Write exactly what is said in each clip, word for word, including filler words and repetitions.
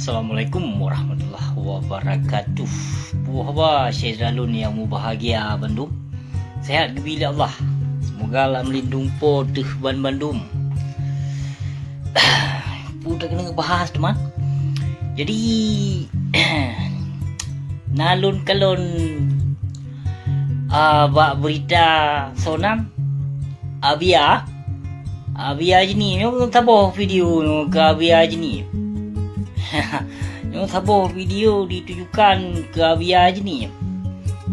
Assalamualaikum warahmatullahi wabarakatuh. Peue haba syedara lôn nyang mubahgia bandum? Sehat geubri lé Allah. Semoga lam lindong Po teuh ban bandum. Peue takeuneuk bahas teuma? Jadi na lôn kalon ah, bak beurita soe nan, Abia. Abia Jeunieb, nyoe saboh video nyoe keu Abia Jeunieb. Nyoe saboh video ditujukan keu Abia Jeunieb.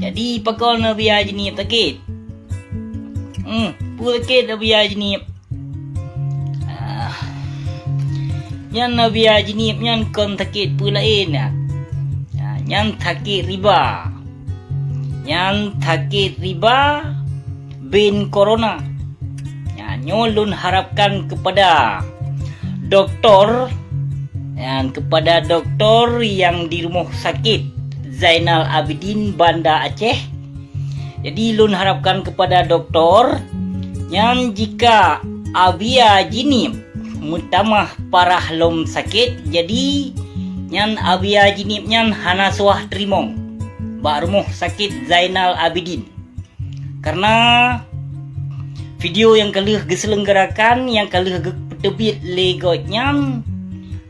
Jadi pakon Abia Jeunieb sakét? Hmm, peue sakét Abia Jeunieb? Ah, nyan Abia Jeunieb nyan kon sakét peue laén nyan. Ah, nyan sakét riba. Nyan sakét riba bin corona. Nyan nyoe lôn harapkan kepada doktor, nyan kepada doktor yang di Rumoh Sakét Zainal Abidin Banda Aceh. Jadi lôn harapkan kepada doktor, nyan jika Abia Jeunieb meutamah parah lom sakét, jadi nyan Abia Jeunieb nyan hana suah teurimong bak Rumoh Sakét Zainal Abidin. Karena video nyang ka lheueh geuseulenggarakan, nyang ka lheueh geupeuteubiet lé gobnyan,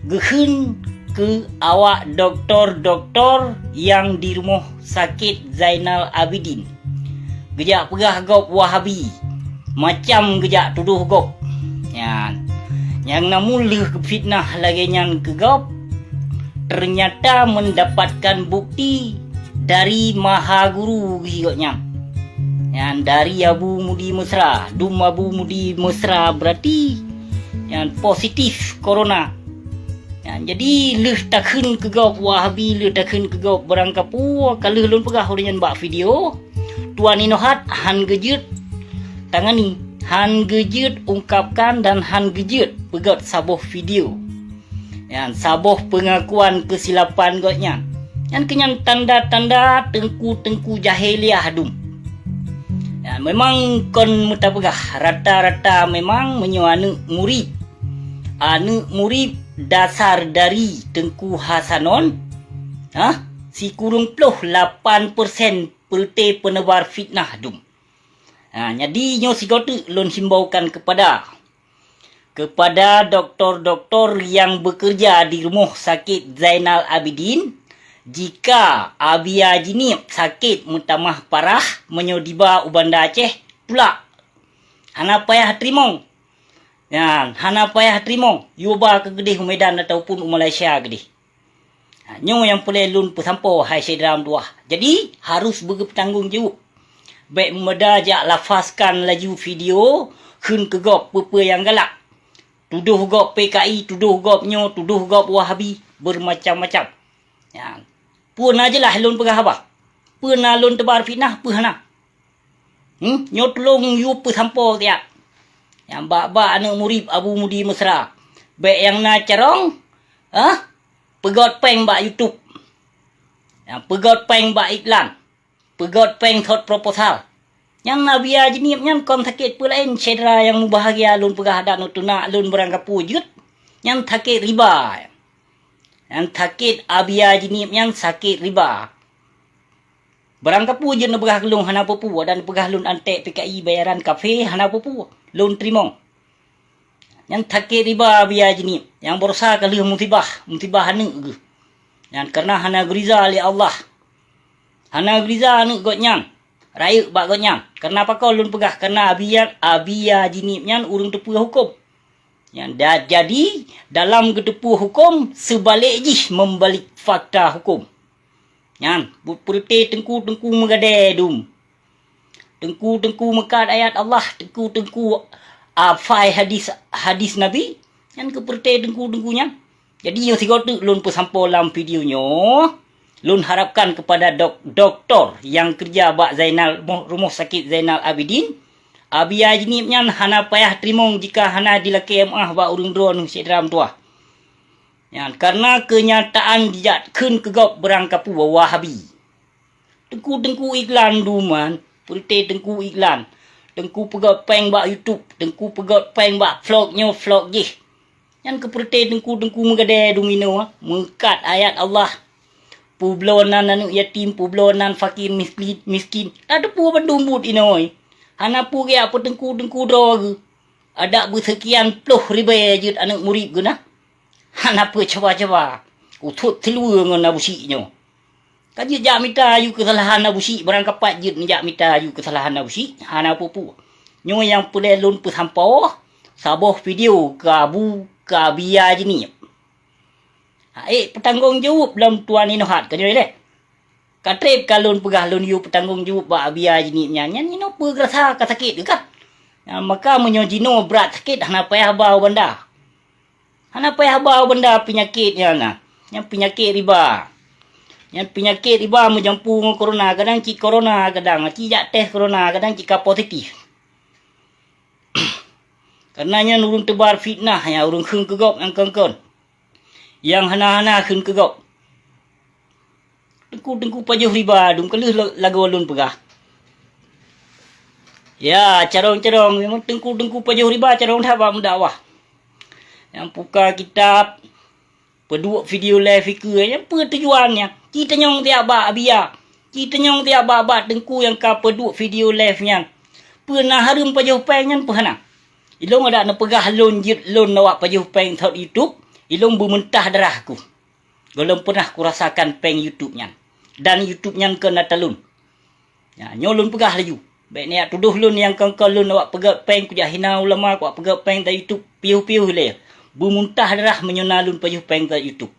geukheun keu awak doktor-doktor nyang di Rumoh Sakét Zainal Abidin. Geujak peugah gob Wahabi, macam geujak tudoh gob. Nyan, nyang namun lheueh geufitnah lagée nyan keu gob, ternyata mendapatkan bukti dari maha guru geuh gobnyan. Nyan dari Abu Mudi Mesra, dum Abu Mudi Mesra berarti nyan positif corona. Nyan, jadi lheueh takheun keu gob Wahabi, lheueh takheun keu gob barangkapeue, ka lheueh lôn peugah uroe nyan bak video, Tuan Inohat han geujeuet tangani, han geujeuet ungkapkan dan han geujeuet peugét saboh video. Nyan saboh peungakuan keusilapan gobnyan. Nyan keunyan tanda-tanda teungku-teungku jahiliah dum. Nyan memang kon meuta peugah, rata-rata memang meunyoe aneuëk murit, aneuëk murit dasar dari Teungku Hasanon, hah, sikureueng ploh lapan persen peureute peuneubar fitnah dum. Ha, jadi nyoe sigoe teuk lôn himbaukan kepada, kepada doktor-doktor nyang beukeureuja di Rumoh Sakét Zainal Abidin, jika Abia Jeunieb sakét meutamah parah meunyoe diba u Banda Aceh, tulak. Hana payah teurimong. Nyan, hana payah teurimong, yue ba keu keudeh u Medan ataupun u Malaysia keudeh. Ha, nyoe nyang peureulée lôn peusampoe, hai syedara meutuwah. Jadi, harôh beugeutanggong jaweueb. Bék meumada jak lafazkan laju video kheun keu gob peue-peue nyang galak. Tudoh gob P K I, tudoh gob nyoe, tudoh gob Wahabi, beumacam-macam. Nyan, peue na jeulaih lôn peugah haba? Peue na lôn teubar fitnah, peue hana? Hmm, nyoe tulông yue peusampoe siat. Nyang bak-bak aneuëk murit Abu Mudi Mesra. Bék nyang na carông, hah? Peugét péng bak YouTube. Nyang peugét péng bak iklan. Peugét péng thot proposal. Nyang Abia Jeunieb nyan kon sakét peue laén, syedara nyang mubahgia lôn peugah dan teunak lôn barangkapeue jeuet. Nyan sakét riba. Nyan sakét Abia Jeunieb nyan sakét riba. Barangkapeue jeuet neupeugah keu lôn hana peue-peue, dan neupeugah lôn anték P K I bayaran kafé hana peue-peue, lôn teurimong. Nyan sakét riba Abia Jeunieb, nyang baroesa ka lheueh musibah, musibah aneuëk geuh. Nyan kareuna hana geuriza lé Allah. Hana geuriza aneuëk gobnyan, rayeuk bak gobnyan. Kareuna pakon lôn peugah, kareuna Abia, Abia Jeunieb nyan ureuëng teupeue huköm. Nyan da-, jadi dalam geuteupeue huköm, seubalek jih membalik fakta huköm. Nyan, bu-, peureute teungku-teungku meugadée dum. Teungku-teungku meukat ayat Allah, teungku-teungku hafai hadis, hadis Nabi, nyan keu peureute teungku-teungku nyan. Jadi, nyoe sigoe teuk lôn peusampoe lam video nyoe, lôn harapkan kepada dok-, doktor nyang keureuja bak Zainal, mo-, Rumoh Sakét Zainal Abidin, Abia Jeunieb nyan hana payah teurimong jika hana jilakée meuáh bak ureuëng droeneueh syedara meutuwah. Nyan, kareuna keunyataan jijak kheun keu gob barangkapeue Wahabi. Teungku-teungku iklan dum nyan, peureute teungku iklan. Teungku peugét péng bak YouTube, teungku peugét péng bak vlog nyoe, vlog jih. Nyan keupeureuté teungku-teungku meugadée dum inoe, meukat ayat Allah. Peubloe nan aneuëk yatim, peubloe nan fakir miskin, miskin. Tateupeue bandum buet inoe. Hana peue geujak peuteungku-teungku droe geuh. Adak beuseukian ploh ribée jeuet aneuëk murit geuh na. Hana peue cuba-cuba. Utot teulue ngon Abu Syik nyoe. Ka jeuet jak mita aju keusalahan Abu Syik, barangkapat jeuet neujak mita aju keusalahan Abu Syik, hana peue-peue. Nyoe nyang peureulée lôn peusampoe, saboh video keu Abu, keu Abia Jeunieb. Ha'ék peutanggong jaweueb lom tuan inoe hat ka nyoe lé. Ka treb ka lôn peugah lôn yue peutanggong jaweueb bak Abia Jeunieb nyan, nyan inoe peue geurasa ka sakét geuh kah? Nyan maka meunyoe jinoe brat sakét hana payah ba u banda. Hana payah ba u banda peunyakét nyan na. Nyan peunyakét riba. Nyan peunyakét riba meujampu ngon corona, kadang cit corona, kadang cit jak teh corona, kadang cit ka positif. Kareuna nyan ureuëng teubar fitnah, nyan ureuëng kheun keu gob nyang kon-kon. Nyang hana-hana kheun keu gob. Teungku-teungku pajoh riba dum ka lheueh la-, lagoe lôn peugah. Ya, carông-carông, memang teungku-teungku pajoh riba carông that bak meudakwah. Nyang buka kitab, peuduek video live ikeue, nyang peue tujuan nyan? Ci tanyong tiak bak Abia. Ci tanyong tiak bak, bak teungku nyang ka peuduek video live nyan. Peue na hareuem pajoh péng nyan peue hana? Ilong adak neupeugah lôn jeuet lôn awak pajoh péng thot YouTube, ilong beumeuntah darah ku. Gohlom peunah kurasakan péng YouTube nyan. Dan YouTube nyan kon ata lôn. Ya, nyoe lôn peugah laju. Bék neujak tudoh lôn nyang kon-kon lôn awak peugét péng kujak hina ulama, awak peugét péng ata YouTube piôh-piôh ilée. Beumeuntah darah meunyoe na lôn pajoh péng ata YouTube.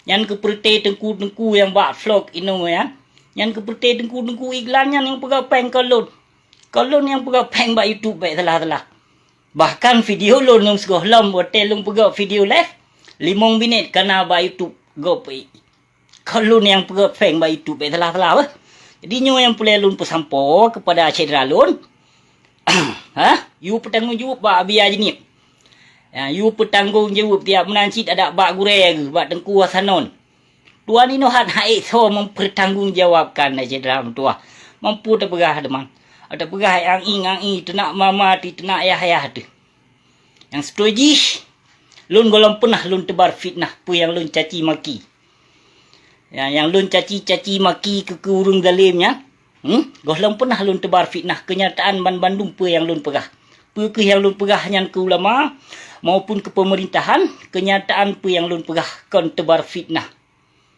Nyan keupeureuté teungku-teungku nyang bak vlog inoe nyan. Nyan keupeureuté teungku-teungku iklan nyan nyang peugét péng kon lôn. Kon lôn nyang peugét péng bak YouTube bék salah-salah. Bahkan video lôn nyang sigohlom watée lôn peugét video live, limong minét ka na bak YouTube gob. Kon lôn nyang peugét péng bak YouTube bék salah-salah beh. Jadi nyoe nyang peureulée lôn peusampoe keupada syedara lôn. Ha? Yue peutanggong jaweueb bak Abia Jeunieb. Ya, yue peutanggong jaweueb tiak meunan cit adak bak gurée geuh, bak Teungku Hasanon. Tuan inoe hat ha'ék soe meupeurtanggong jawabkan syedara meutuwah. Mampu tapeugah teuma. Tapeugah ang-ing-ang-ing, teunak mama teuh, teunak yah-yah teuh. Nyang seutôi jih, lôn gohlom peunah lôn teubar fitnah peue nyang lôn caci maki. Ya, nyang lôn caci-caci maki keu, keu ureuëng zalém nyan, hmm? Gohlom peunah lôn teubar fitnah keunyataan banmandum peue nyang lôn peugah. Peue kheueh nyang lôn peugah nyan keu ulama maupun keu peumeurintahan, keunyataan peue nyang lôn peugah kon teubar fitnah.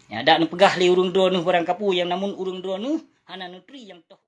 Ya, dak neupeugah lé ureuëng droeneuh barang kapeue nyang namun ureuëng droeneuh hana neuturi nyang toh.